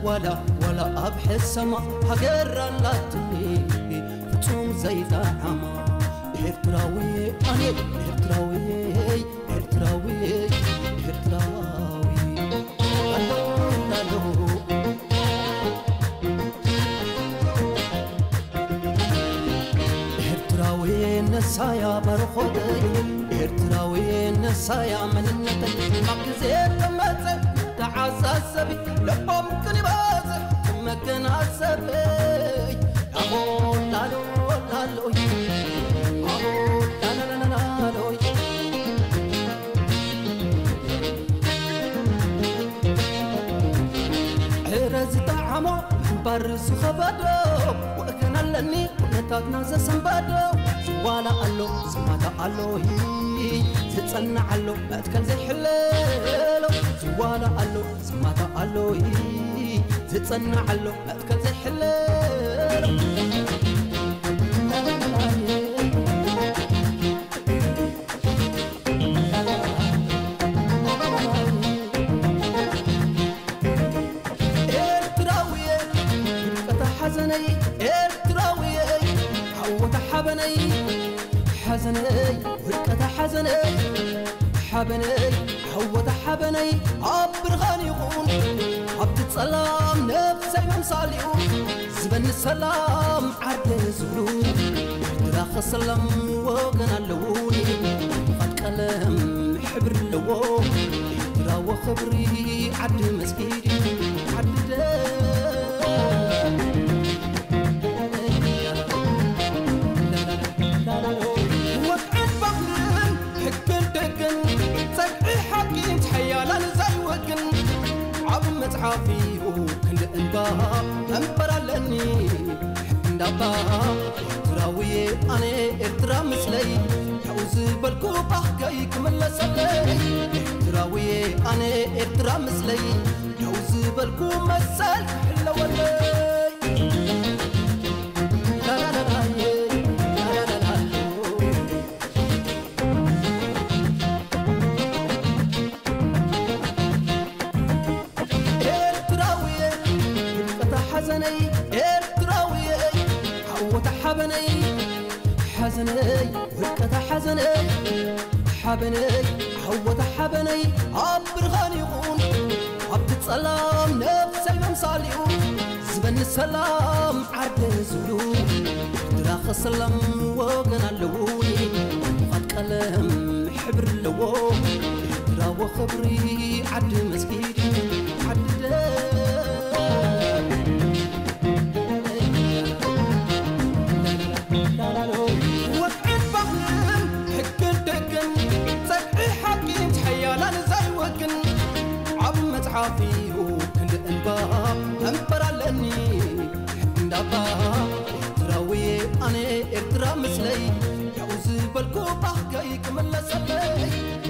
ዋላ ዋላ ኣብ ሕሰማ ሃገር ኣላትኒ ፍጹም ዘይጠዓማ ኤርትራዊ ኣነ ኤርትራዊ ኤርትራዊ ኤርትራዊ ኣሎ ኣሎ ኤርትራዊ ነሳያ ባርኾተይ ኤርትራዊ ነሳያ መንነተይ ኣብ ግዜ ተመጸ ተዓሳሰቢ ለቦም ክንበጽሕ መገናዘበይ ኣቦ ላሎ ላሎይ ኣቦ ላላላላሎይ ዕረ ዝጠዓሞ ምንባር ዝኸበዶ ወገን ኣለኒ ኩነታትና ዘሰንበዶ ዝዋላ ኣሎ ዝማታ ኣሎ ዝጸናዕ ኣሎ መትከል ዘይሕለሎ ዝዋላ ኣሎ ዝማታ ኣሎ ዝጸናዕ ኣሎ መትከል ዘይሕለሎ ኤርትራውየ ውድቀታ ሓዘነይ ኤርትራውየ ሓወታ ሓበነይ ሓዘነይ ውድቀታ ሓዘነይ ሓበነይ ሓወታ ሓበነይ ኣብ ብርሃን ይኹን ኣብቲ ጸላም ነፍሰይ መምሳሊኡ ዝበኒ ሰላም ዓርደ ዝብሉ ኤርትራ ከሰላም ወገን ኣለዉኒ ምኻድ ቀለም ሕብሪ ኣለዎ ኤርትራዎ ክብሪ ዓዲ መስጊድ ዓዲ ደ ወግዕን ባህልን ሕግን ደገን ጸግዒ ሓቂ ምስ ሓያላን ዘይወግን ዓብ መጽሓፍ እዩ ክንዲ እንባ እምበር ኣለኒ ሕጊ እንዳባ ኤርትራውየ ኣነ ኤርትራ ምስለይ ካብኡ ዝበልኩ ባህገይ ክምለሰለይ ኤርትራውየ ኣነ ኤርትራ ምስለይ ካብኡ ዝበልኩ መሰል ክሕለወለይ ላላላላየ ላላላላሎ ኤርትራውየ ውድቀታ ሓዘነይ ኤርትራውየ ዓወታ ሓበነይ ሓዘነይ ውድቀታ ሓዘነይ ሓበነይ ዓወታ ሓበነይ ኣብ ብርሃን ይኹን ኣብቲ ጸላም ነፍሰይ መምሳሊኡ ዝበኒ ሰላም ዓርደ ዝብሉ ኤርትራ ከሰላም ወገን ኣለዉኒ ምኻድ ቀለም ሕብሪ ኣለዎ ኤርትራዎ ክብሪ ዓዲ መስጊድ ዓዲ ደ ወግዕን ባህልን ሕግን ደገን ጸግዒ ሓቂ ምስ ሓያላን ዘይወግን ዓብ መጽሓፍ እዩ ክንዲ እንባ እምበር ኣለኒ ሕጊ እንዳባ ኤርትራውየ ኣነ ኤርትራ ምስለይ ያው ዝበልኩ ባህገይ ክምለሰለይ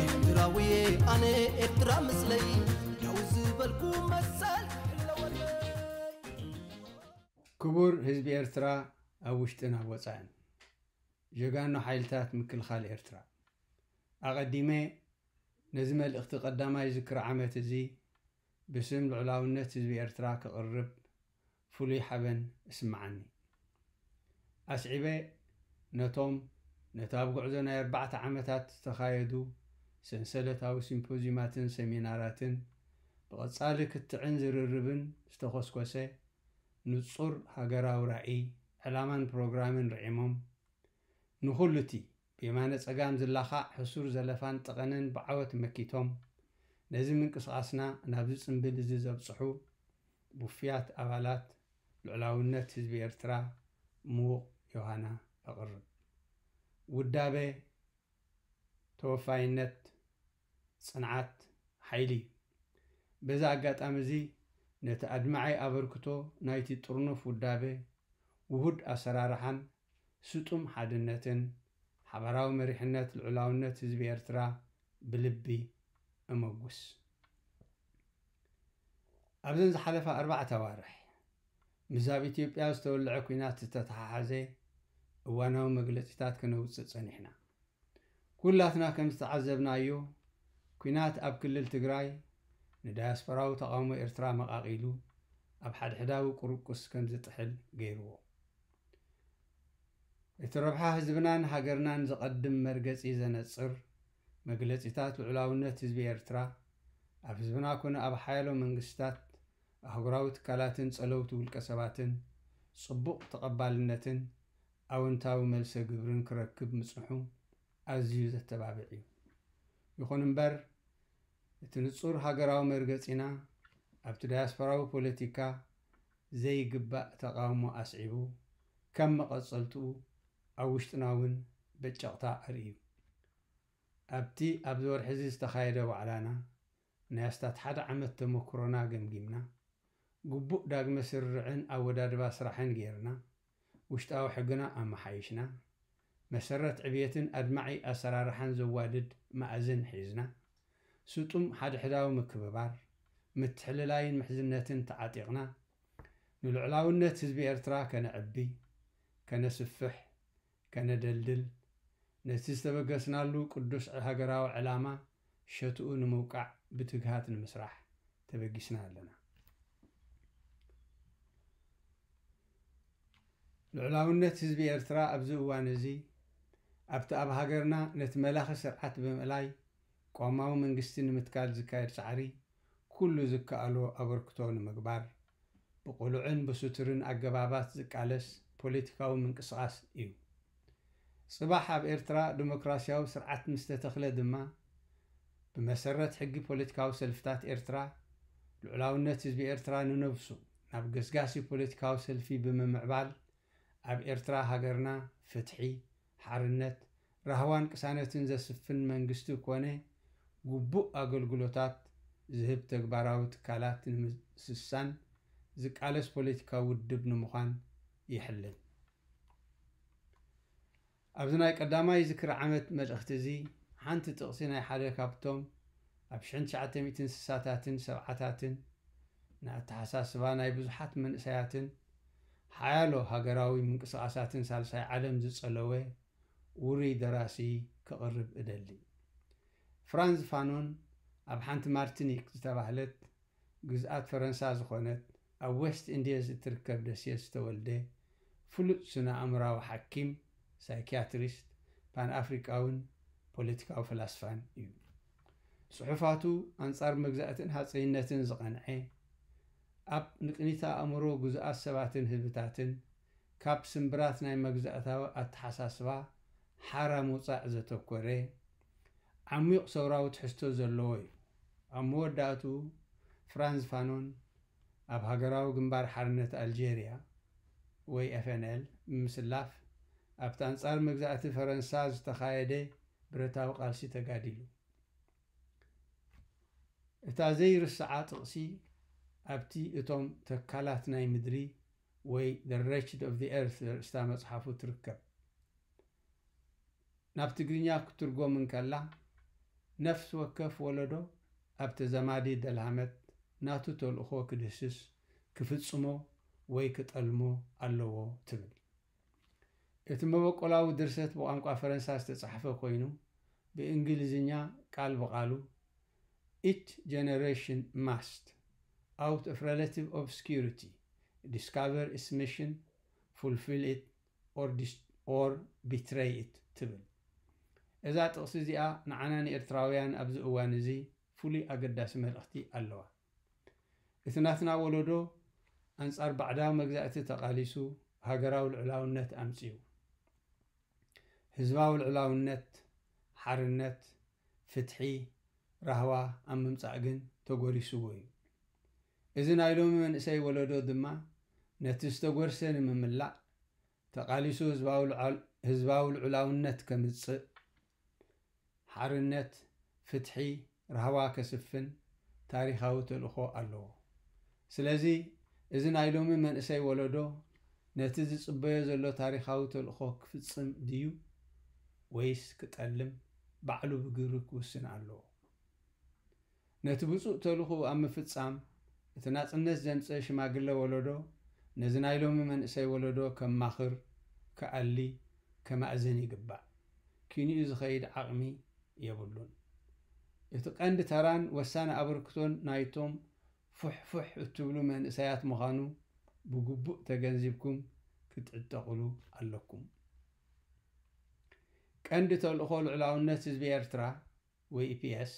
ኤርትራውየ ኣነ ኤርትራ ምስለይ ያው ዝበልኩ መሰል ክሕለወለይ ክቡር ህዝቢ ኤርትራ ኣብ ውሽጥን ኣብ ወጻእን፣ ጀጋኑ ሓይልታት ምክልኻል ኤርትራ፣ ኣቐዲመ ነዚ መልእኽቲ ቀዳማይ ዝክሪ ዓመት እዚ ብስም ልዑላውነት ህዝቢ ኤርትራ ከቕርብ ፍሉይ ሓበን እስምዓኒ። ኣስዒበ ነቶም ነቲ ኣብ ጉዕዞ ናይ ኣርባዕተ ዓመታት ዝተኻየዱ ሰንሰለታዊ ሲምፖዝዩማትን ሰሚናራትን ብቐጻሊ ክትዕን ዝርርብን ዝተኾስኮሰ ንጹር ሃገራዊ ራእይ፣ ዕላማን ፕሮግራምን ርዒሞም፣ ንኹሉ እቲ ብየማነ ጸጋም ዝላኻዕ ሕሱር ዘለፋን ጠቐነን ብዓወት መኪቶም፣ ነዚ ምንቅስቓስና ናብዚ ጽምብል እዚ ዘብጽሑ ውፉያት ኣባላት ልዑላውነት ህዝቢ ኤርትራ ምዉቕ ዮሃና እቕርብ። ውዳበ፣ ተወፋይነት፣ ጽንዓት፣ ሓይሊ እዩ። በዚ ኣጋጣሚ እዚ ነቲ ኣድማዒ ኣበርክቶ ናይቲ ጥርኑፍ ውዳበ፣ ውሁድ ኣሰራርሓን ስጡም ሓድነትን ሓባራዊ መሪሕነት ልዑላውነት ህዝቢ ኤርትራ ብልቢ እመጉስ። ኣብዘን ዝሓለፋ ኣርባዕተ ኣዋርሕ ምስ ኣብ ኢትዮጵያ ዝተወልዐ ኲናት ዝተተሓሓዘ እዋናዊ መግለጺታት ከነውጽእ ጸኒሕና። ኩላትና ከም ዝተዓዘብናዮ፣ ኲናት ኣብ ክልል ትግራይ ንዳያስፖራዊ ተቓውሞ ኤርትራ መቓቒሉ፣ ኣብ ሓድሕዳዊ ቁርቁስ ከም ዝጥሕል ገይርዎ። እቲ ረብሓ ህዝብናን ሃገርናን ዘቐድም መርገጺ ዘነጽር መግለጺታት ልዑላውነት ህዝቢ ኤርትራ ኣብ ህዝብና ኮነ ኣብ ሓያሎ መንግስታት፣ ኣህጉራዊ ትካላትን ጸለውቲ ውልቀ ሰባትን ጽቡቕ ተቐባልነትን ኣወንታዊ መልሰ ግብርን ክረክብ ምጽንሑ ኣዝዩ ዘተባብዕ እዩ። ይኹን እምበር፣ እቲ ንጹር ሃገራዊ መርገጺና ኣብቲ ዳያስፖራዊ ፖለቲካ ዘይግባእ ተቓውሞ ኣስዒቡ፣ ከም መቐጸልትኡ ኣብ ውሽጥና እውን በጨቕታ ኣርእዩ። ኣብቲ ኣብዚ ወርሒ እዚ ዝተኻየደ ዋዕላና፣ ናይ ኣስታት ሓደ ዓመት ተመክሮና ገምጊምና፣ ግቡእ ዳግመ ስርርዕን ኣወዳድባ ስራሕን ጌርና፣ ውሽጣዊ ሕግና ኣመሓይሽና፣ መሰረት ዕብየትን ኣድማዒ ኣሰራርሓን ዘዋድድ መኣዝን ሒዝና፣ ስጡም ሓድሕዳዊ ምክብባር፣ ምትሕልላይን ምሕዝነትን ተዓጢቕና፣ ንልዑላውነት ህዝቢ ኤርትራ ከነዕቢ፣ ከነስፍሕ፣ ከነደልድል፣ ነቲ ዝተበገስናሉ ቅዱስ ሃገራዊ ዕላማ ሸትኡ ንምውቃዕ ብትግሃት ንምስራሕ ተበጊስና ኣለና። ልዑላውነት ህዝቢ ኤርትራ ኣብዚ እዋን እዚ ኣብቲ ኣብ ሃገርና ነቲ መላኺ ስርዓት ብምእላይ ቅዋማዊ መንግስቲ ንምትካል ዝካየድ ጻዕሪ ኩሉ ዝከኣሎ ኣበርክቶ ንምግባር ብቕሉዕን ብስቱርን ኣገባባት ዝቃለስ ፖለቲካዊ ምንቅስቓስ እዩ። ጽባሕ ኣብ ኤርትራ ዲሞክራስያዊ ስርዓት ምስ ተተኽለ ድማ፣ ብመሰረት ሕጊ ፖለቲካዊ ሰልፍታት ኤርትራ፣ ልዑላውነት ህዝቢ ኤርትራ ንነብሱ ናብ ገስጋሲ ፖለቲካዊ ሰልፊ ብምምዕባል፣ ኣብ ኤርትራ ሃገርና ፍትሒ፣ ሓርነት፣ ራህዋን ቅሳነትን ዘስፍን መንግስቲ ኮነ ግቡእ ኣገልግሎታት ዝህብ ተግባራዊ ትካላት ንምስሳን ዝቃለስ ፖለቲካዊ ውድብ ንምዃን ይሕልን። ኣብዚ ናይ ቀዳማይ ዝክሪ ዓመት መልእኽቲ እዚ፣ ሓንቲ ጥቕሲ ናይ ሓደ ካብቶም ኣብ ሽሕን ትሽዓተ ሚእትን ስሳታትን ሰብዓታትን ንኣተሓሳስባ ናይ ብዙሓት መንእሰያትን ሓያሎ ሃገራዊ ምንቅስቓሳትን ሳልሳይ ዓለም ዝጸለወ ውሩይ ደራሲ ከቕርብ እደሊ። ፍራንዝ ፋኖን ኣብ ሓንቲ ማርቲኒክ ዝተባህለት ግዝኣት ፈረንሳ ዝኾነት ኣብ ዌስት ኢንዲየስ እትርከብ ደሴት ዝተወልደ ፍሉጥ ስነ ኣእምራዊ ሓኪም፣ ሳይኪያትሪስት፣ ፓን ኣፍሪቃውን ፖለቲካዊ ፈላስፋን እዩ። ጽሑፋቱ ኣንጻር መግዛእትን ሃጸይነትን ዝቐንዐ፣ ኣብ ንቅኒት ኣእምሮ ግዙኣት ሰባትን ህዝብታትን ካብ ስምብራት ናይ መግዛእታዊ ኣተሓሳስባ ሓራ ምውጻእ ዘተኮረ ዓሚቕ ሰውራዊ ትሕዝቶ ዘለዎ እዩ። ኣብ መወዳእትኡ ፍራንዝ ፋኖን ኣብ ሃገራዊ ግንባር ሓርነት ኣልጀርያ ወይ ኤፍ ኤን ኤል ብምስላፍ ኣብቲ ኣንጻር መግዛእቲ ፈረንሳ ዝተኻየደ ብረታዊ ቃልሲ ተጋዲሉ። እታ ዘይርስዓ ጥቕሲ ኣብቲ እቶም ተካላት ናይ ምድሪ ወይ The Wretched of the Earth ዘርእስታ መጽሓፉ ትርከብ። ናብ ትግርኛ ክትትርጎም እንከላ፣ ነፍሲ ወከፍ ወለዶ ኣብ ተዘማዲ ደልሃመት ናቱ ተልእኾ ክድህስስ፣ ክፍጽሞ ወይ ክጠልሞ ኣለዎ ትብል። እቲ መበቆላዊ ድርሰት ብቋንቋ ፈረንሳ ዝተጻሕፈ ኮይኑ፣ ብእንግሊዝኛ ቃል ብቓሉ፣ Each generation must, out of relative obscurity, discover its mission, fulfill it, or, dis- or betray it ትብል። እዛ ጥቕሲ እዚኣ ንዓና ንኤርትራውያን ኣብዚ እዋን እዚ ፍሉይ ኣገዳሲ መልእኽቲ ኣለዋ። እቲ ናትና ወለዶ ኣንጻር ባዕዳዊ መግዛእቲ ተቓሊሱ ሃገራዊ ልዑላውነት ኣምጺኡ። ህዝባዊ ልዑላውነት፣ ሓርነት፣ ፍትሒ፣ ራህዋ ኣብ ምምጻእ ግን ተጎሪስዎ እዩ። እዚ ናይ ሎሚ መንእሰይ ወለዶ ድማ ነቲ ዝተጎርሰ ንምምላእ ተቓሊሱ ህዝባዊ ልዑል-፣ ህዝባዊ ልዑላውነት ከምጽእ፣ ሓርነት፣ ፍትሒ፣ ራህዋ ከስፍን ታሪኻዊ ተልእኾ ኣለዎ። ስለዚ እዚ ናይ ሎሚ መንእሰይ ወለዶ ነቲ ዝጽበዮ ዘሎ ታሪኻዊ ተልእኾ ክፍጽም ድዩ ወይስ ክጠልም ባዕሉ ብግብሪ ክውስን ኣለዎ። ነቲ ብፁዕ ተልእኾኡ ኣብ ምፍጻም እቲ ናጽነት ዘምጸ ሽማግለ ወለዶ ነዚ ናይ ሎሚ መንእሰይ ወለዶ ከማኽር፣ ክኣሊ፣ ከማእዝን ይግባእ። ኪንኡ ዝኸይድ ዓቕሚ የብሉን። እቲ ቀንዲ ተራን ወሳኒ ኣበርክቶን ናይቶም ፉሕ ፉሕ እትብሉ መንእሰያት ምዃኑ ብግቡእ ተገንዚብኩም ክትዕጠቕሉ ኣለኩም። ቀንዲ ተልእኾ ልዑላውነት ህዝቢ ኤርትራ ወይ ኢፒኤስ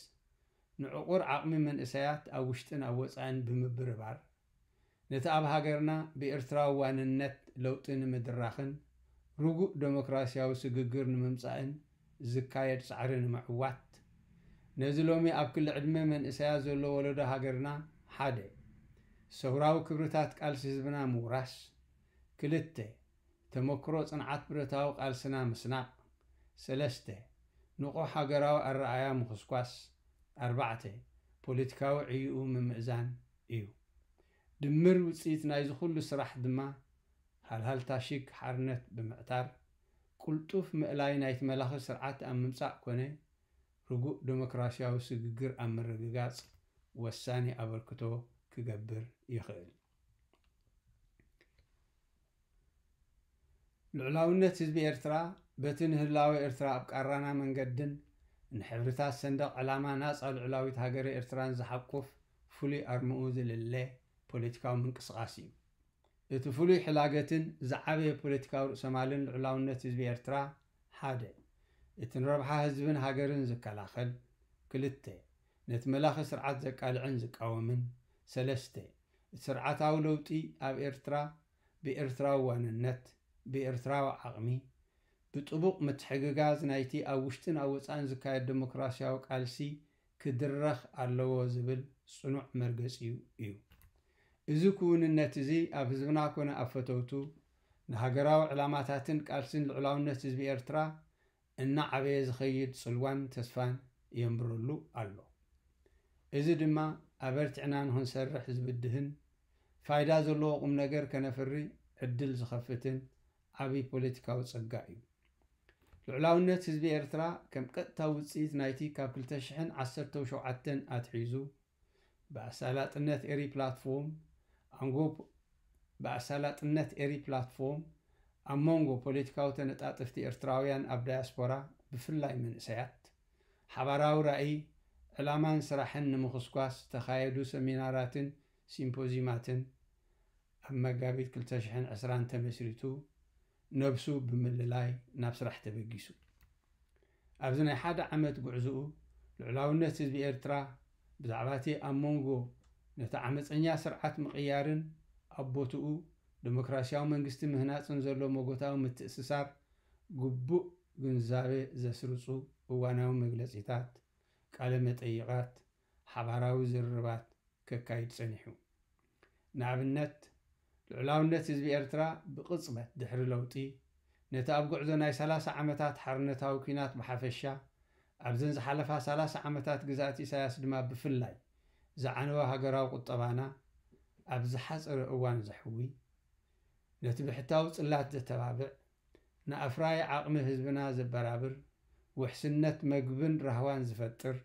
ንዕቑር ዓቕሚ መንእሰያት ኣብ ውሽጥን ኣብ ወጻእን ብምብርባር ነቲ ኣብ ሃገርና ብኤርትራዊ ዋንነት ለውጢ ንምድራኽን ርጉእ ደሞክራሲያዊ ስግግር ንምምጻእን ዝካየድ ጻዕሪ ንምዕዋት፣ ነዚ ሎሚ ኣብ ክሊ ዕድመ መንእሰያት ዘሎ ወለዶ ሃገርና ሓደ፣ ሰውራዊ ክብርታት ቃልሲ ህዝብና ምውራስ፣ ክልተ፣ ተመክሮ ጽንዓት ብረታዊ ቃልስና ምስናቕ፣ ሰለስተ፣ ንቑሕ ሃገራዊ ኣረኣእያ ምኹስኳስ፣ ኣርባዕተ፣ ፖለቲካዊ ዕይኡ ምምእዛን እዩ። ድምር ውጽኢት ናይዚ ኩሉ ስራሕ ድማ ሃልሃልታ ሽግ ሓርነት ብምዕታር፣ ቅልጡፍ ምእላይ ናይቲ መላኺ ስርዓት ኣብ ምምጻእ ኮነ ርጉእ ደሞክራሲያዊ ስግግር ኣብ ምርግጋጽ ወሳኒ ኣበርክቶ ክገብር ይኽእል። ልዑላውነት ህዝቢ ኤርትራ በቲ ንህላወ ኤርትራ ኣብ ቃራና መንገድን ንሕብርታት ሰንደቕ ዕላማ ናጻ ልዑላዊት ሃገረ ኤርትራን ዝሓቁፍ ፍሉይ ኣርምኡ ዝልለ ፖለቲካዊ ምንቅስቓስ እዩ። እቲ ፍሉይ ሕላገትን ዝዓበየ ፖለቲካዊ ርእሰማልን ልዑላውነት ህዝቢ ኤርትራ፣ ሓደ፣ እቲ ንረብሓ ህዝብን ሃገርን ዝከላኸል፣ ክልተ፣ ነቲ መላኺ ስርዓት ዘቃልዕን ዝቃወምን፣ ሰለስተ፣ እቲ ስርዓታዊ ለውጢ ኣብ ኤርትራ ብኤርትራዊ ዋንነት፣ ብኤርትራዊ ዓቕሚ፣ ብጥቡቕ ምትሕግጋዝ ናይቲ ኣብ ውሽጥን ኣብ ወጻእን ዝካየድ ደሞክራሲያዊ ቃልሲ ክድረኽ ኣለዎ ዝብል ጽኑዕ መርገጺኡ እዩ። እዚ ክውንነት እዚ ኣብ ህዝብና ኮነ ኣብ ፈተውቱ ንሃገራዊ ዕላማታትን ቃልስን ልዑላውነት ህዝቢ ኤርትራ እናዓበየ ዝኸይድ ጽልዋን ተስፋን የንብረሉ ኣሎ። እዚ ድማ ኣበርቲዕና ንኽንሰርሕ ዝብድህን ፋይዳ ዘለዎ ቁም ነገር ከነፍሪ ዕድል ዝኸፍትን ዓብዪ ፖለቲካዊ ጸጋ እዩ። ልዑላውነት ህዝቢ ኤርትራ ከም ቀጥታ ውጽኢት ናይቲ ካብ ክልተ ሽሕን ዓሰርተ ሸውዓተን ኣትሒዙ ብኣሳላጥነት ኤሪ ፕላትፎርም ኣንጎ ብኣሳላጥነት ኤሪ ፕላትፎርም ኣብ መንጎ ፖለቲካዊ ተነጣጥፍቲ ኤርትራውያን ኣብ ዳያስፖራ ብፍላይ መንእሰያት ሓባራዊ ራእይ፣ ዕላማን ስራሕን ንምኹስኳስ ዝተኻየዱ ሰሚናራትን ሲምፖዚማትን ኣብ መጋቢት ክልተ ሽሕን ዕስራን ተመስሪቱ ነብሱ ብምልላይ ናብ ስራሕ ተበጊሱ። ኣብዚ ናይ ሓደ ዓመት ጉዕዝኡ ልዑላውነት ህዝቢ ኤርትራ ብዛዕባ እቲ ኣብ መንጎ ነቲ ዓመፀኛ ስርዓት ምቕያርን ኣብ ቦትኡ ደሞክራሲያዊ መንግስቲ ምህናፅን ዘሎ መጎታዊ ምትእስሳር ግቡእ ግንዛቤ ዘስርፁ እዋናዊ መግለፂታት፣ ቃለ መጠይቓት፣ ሓባራዊ ዝርርባት ከካይድ ጸኒሑ። ንኣብነት፣ ልዑላውነት ህዝቢ ኤርትራ ብቕጽበት ድሕሪ ለውጢ፣ ነቲ ኣብ ጉዕዞ ናይ ሰላሳ ዓመታት ሓርነታዊ ኲናት ብሓፈሻ፣ ኣብዘን ዝሓለፋ ሰላሳ ዓመታት ግዝኣት ኢሳያስ ድማ ብፍላይ ዝዓነወ ሃገራዊ ቁጠባና ኣብ ዝሓጸረ እዋን ዘሕዊ፣ ነቲ ብሕታዊ ጽላት ዘተባብዕ፣ ንኣፍራዪ ዓቕሚ ህዝብና ዘበራብር፣ ውሕስነት መግብን ራህዋን ዝፈጥር፣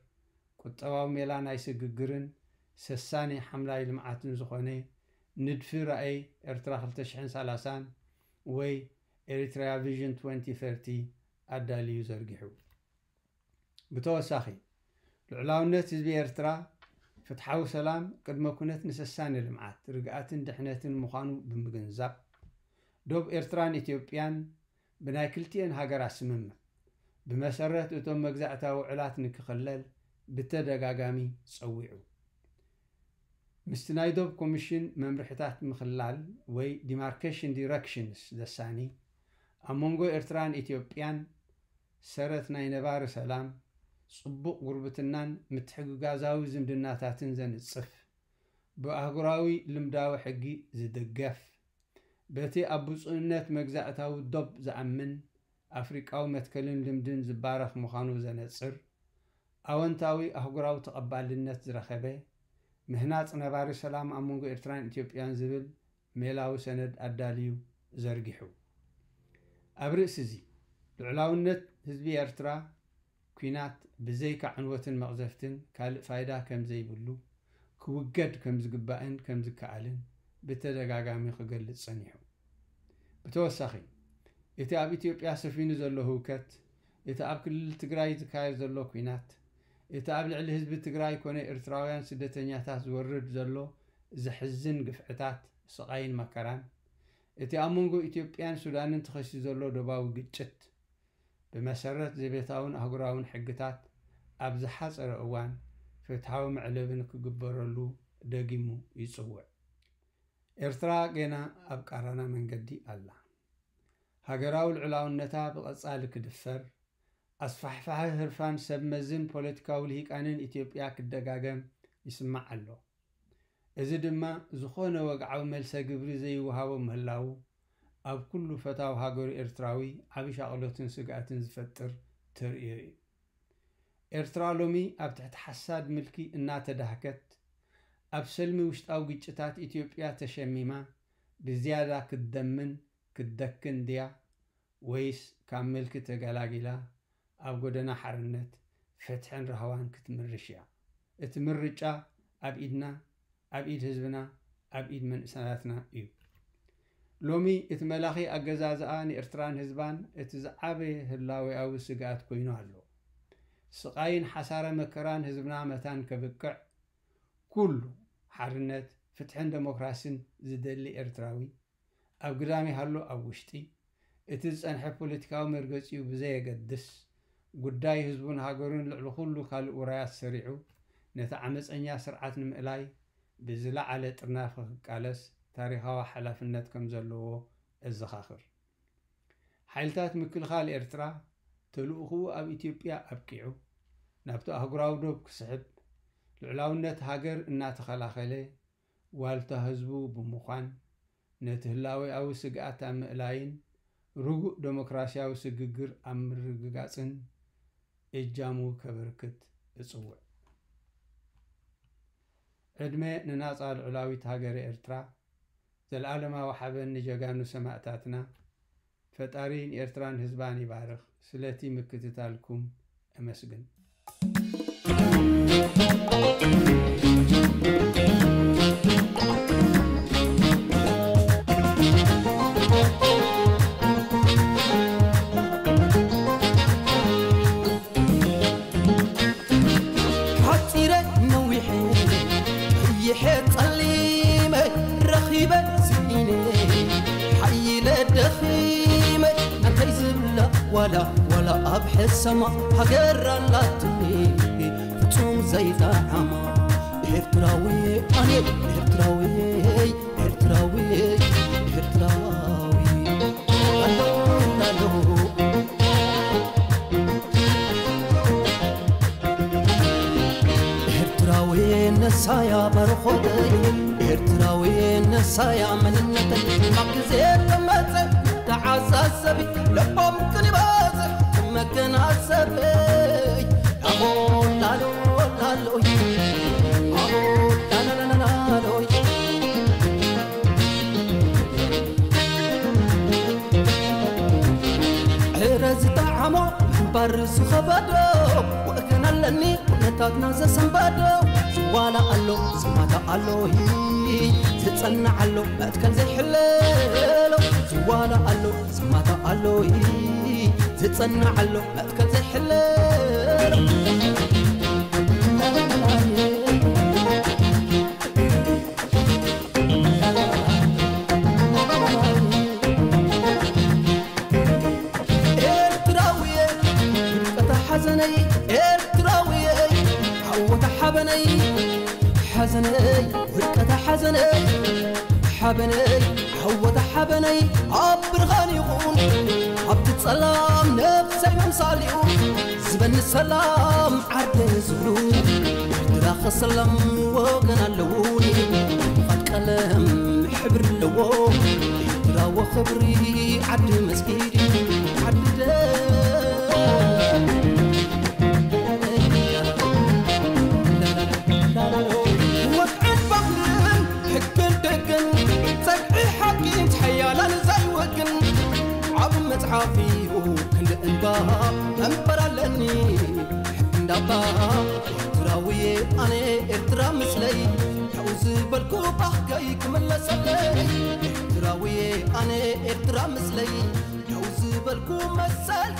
ቁጠባዊ ሜላ ናይ ስግግርን ሰሳኒ ሓምላይ ልምዓትን ዝኾነ ንድፊ ራእይ ኤርትራ ክልተ ሽሕን ሰላሳን ወይ ኤሪትሪያ ቪዥን ትወንቲ ተርቲ ኣዳልዩ ዘርጊሑ። ብተወሳኺ፣ ልዑላውነት ህዝቢ ኤርትራ ፍትሓዊ ሰላም ቅድመ ኩነት ንሰሳኒ ልምዓት፣ ርግኣትን ድሕነትን ምዃኑ ብምግንዛብ፣ ዶብ ኤርትራን ኢትዮጵያን ብናይ ክልቲኤን ሃገራት ስምምዕ፣ ብመሰረት እቶም መግዛእታዊ ውዕላት ንክኽለል ብተደጋጋሚ ጸዊዑ። ምስቲ ናይ ዶብ ኮሚሽን መምርሕታት ምኽላል ወይ ዲማርኬሽን ዲረክሽንስ ዘሳኒ፣ ኣብ መንጎ ኤርትራን ኢትዮጵያን ሰረት ናይ ነባሪ ሰላም፣ ጽቡቕ ጉርብትናን ምትሕግጋዛዊ ዝምድናታትን ዘንጽፍ፣ ብኣህጉራዊ ልምዳዊ ሕጊ ዝድገፍ፣ በቲ ኣብ ብፁዕነት መግዛእታዊ ዶብ ዝኣምን ኣፍሪቃዊ መትከልን ልምድን ዝባረኽ ምዃኑ ዘነጽር፣ ኣወንታዊ ኣህጉራዊ ተቐባልነት ዝረኸበ፣ ምህናጽ ነባሪ ሰላም ኣብ መንጎ ኤርትራን ኢትዮጵያን ዝብል ሜላዊ ሰነድ ኣዳልዩ ዘርጊሑ። ኣብ ርእሲ እዚ፣ ልዑላውነት ህዝቢ ኤርትራ፣ ኲናት ብዘይካ ዕንወትን መቕዘፍትን ካልእ ፋይዳ ከም ዘይብሉ፣ ክውገድ ከም ዝግባእን ከም ዝከኣልን ብተደጋጋሚ ክገልጽ ጸኒሑ። ብተወሳኺ፣ እቲ ኣብ ኢትዮጵያ ሰፊኑ ዘሎ ህውከት፣ እቲ ኣብ ክልል ትግራይ ዝካየድ ዘሎ ኲናት፣ እቲ ኣብ ልዕሊ ህዝቢ ትግራይ ኮነ ኤርትራውያን ስደተኛታት ዝወርድ ዘሎ ዘሕዝን ግፍዕታት፣ ስቓይን መከራን፣ እቲ ኣብ መንጎ ኢትዮጵያን ሱዳንን ተኸሲቱ ዘሎ ዶባዊ ግጭት፣ ብመሰረት ዘቤታውን ኣህጉራውን ሕግታት ኣብ ዝሓጸረ እዋን ፍትሓዊ መዕለቢ ንክግበረሉ ደጊሙ ይጽውዕ። ኤርትራ ጌና ኣብ ቃራና መንገዲ ኣላ። ሃገራዊ ልዑላውነታ ብቐጻሊ ክድፈር፣ ኣስፋሕፋሒ ህርፋን ሰብ መዝን ፖለቲካዊ ልሂቃንን ኢትዮጵያ ክደጋገም ይስማዕ ኣሎ። እዚ ድማ ዝኾነ ወግዓዊ መልሰ ግብሪ ዘይወሃቦ ምህላዉ፣ ኣብ ኩሉ ፈታው ሃገሩ ኤርትራዊ ዓቢ ሻቕሎትን ስግኣትን ዝፈጥር ተርእዮ እዩ። ኤርትራ ሎሚ ኣብ ትሕቲ ሓሳድ ምልኪ እናተዳህከት፣ ኣብ ሰልሚ ውሽጣዊ ግጭታት ኢትዮጵያ ተሸሚማ ብዝያዳ ክትደምን ክትደክን ድያ? ወይስ ካብ ምልኪ ተገላጊላ ኣብ ጎደና ሓርነት፣ ፍትሕን ራህዋን ክትምርሽ እያ? እቲ ምርጫ ኣብ ኢድና፣ ኣብ ኢድ ህዝብና፣ ኣብ ኢድ መንእሰያትና እዩ። ሎሚ እቲ መላኺ ኣገዛዝኣ ንኤርትራን ህዝባን እቲ ዝዓበየ ህላዌኣዊ ስግኣት ኮይኑ ኣሎ። ስቓይን ሓሳረ መከራን ህዝብና መታን ከብቅዕ፣ ኩሉ ሓርነት፣ ፍትሕን ደሞክራሲን ዝደሊ ኤርትራዊ፣ ኣብ ግዳም ይሃሎ ኣብ ውሽጢ፣ እቲ ዝጸንሐ ፖለቲካዊ መርገጺኡ ብዘየገድስ፣ ጉዳይ ህዝቡን ሃገሩን ልዕሊ ኩሉ ካልእ ውራያት ሰሪዑ፣ ነቲ ዓመጸኛ ስርዓት ንምእላይ ብዝለዓለ ጥርናፈ ክቃለስ ታሪኻዊ ሓላፍነት ከም ዘለዎ እዘኻኽር። ሓይልታት ምክልኻል ኤርትራ ተልእኾኡ ኣብ ኢትዮጵያ ኣብቂዑ፣ ናብቲ ኣህጉራዊ ዶብ ክስሕብ፣ ልዑላውነት ሃገር እናተኸላኸለ፣ ዋልታ ህዝቡ ብምዃን፣ ነቲ ህላዌኣዊ ስግኣት ኣብ ምእላይን ርጉእ ደሞክራስያዊ ስግግር ኣብ ምርግጋጽን እጃሙ ከበርክት እጽውዕ። ዕድመ ንናጻ ልዑላዊት ሃገረ ኤርትራ፣ ዘለኣለማዊ ሓበን ንጀጋኑ ሰማእታትና። ፈጣሪ ንኤርትራን ህዝባን ይባርኽ። ስለቲ ምክትታልኩም እመስግን። ሓጺረ ነዊሐ ቀይሐ ጸሊመ ረኺበ ስኢነ ሓይለ ደኺመ ኣንታይ ዝብላ ዋላ ዋላ ኣብ ሕሰማ ሃገር ኣላትኒ ፍጹም ዘይጠዓማ ኤርትራዊ ኣነ ኤርትራዊ ኤርትራዊ ኤርትራዊ ኣሎ ኣሎ ኤርትራዊ ነሳያ ባርኾተይ ኤርትራዊ ነሳያ መንነተይ ማግዜ ተመጸ ተዓሳሰቢ ለቦም ክንበጽሕ መገናዘበይ ኣቦ ላሎ ላሎይ ኣቦ ላላላላሎይ ዕረ ዝጠዓሞ ምንባር ዝኸበዶ ወእከን ኣለኒ ኩነታትና ዘሰንበዶ ዝዋላ ኣሎ ዝማታ ኣሎይ ዝጸንዕ ኣሎ መትከል ዘይሕለሎ ዝዋላ ኣሎ ዝማታ ኣሎይ ዝጸንዕ ኣሎ መትከል ዘይሕለሎ ኤርትራውየ ውድቀታ ሓዘነይ ኤርትራውየ ዓወታ ሓበነይ ሓዘነይ ውድቀታ ሓዘነይ ሓበነይ ዓወታ ሓበነይ ኣብ ብርሃን ይኹን ኣብቲ ጸላም ነፍሰይ ምምሳል እዩ ዝበኒ ሰላም ዓርደ ዝብሉ ኤርትራ ከሰላም ወገን ኣለዉኒ ፋት ቀለም ሕብሪ ኣለዎ ኤርትራ ወኽብሪ ዓዲ መስጊድ ዓዲ ደ ወግዕን ባህልን ሕግን ደግን ጸግዒ ሓቂ ምስ ሓያላን ዘይወግን ዓብ መጽሓፍ እዩ ክንዲ እንባ መንበር ኣለኒ ሕጊ እንዳባ ኤርትራውየ ኣነ ኤርትራ ምስለይ ካብኡ ዝበልኩ ባህገይ ክምለሰለይ ኤርትራውየ ኣነ ኤርትራ ምስለይ ካብኡ ዝበልኩ መሰል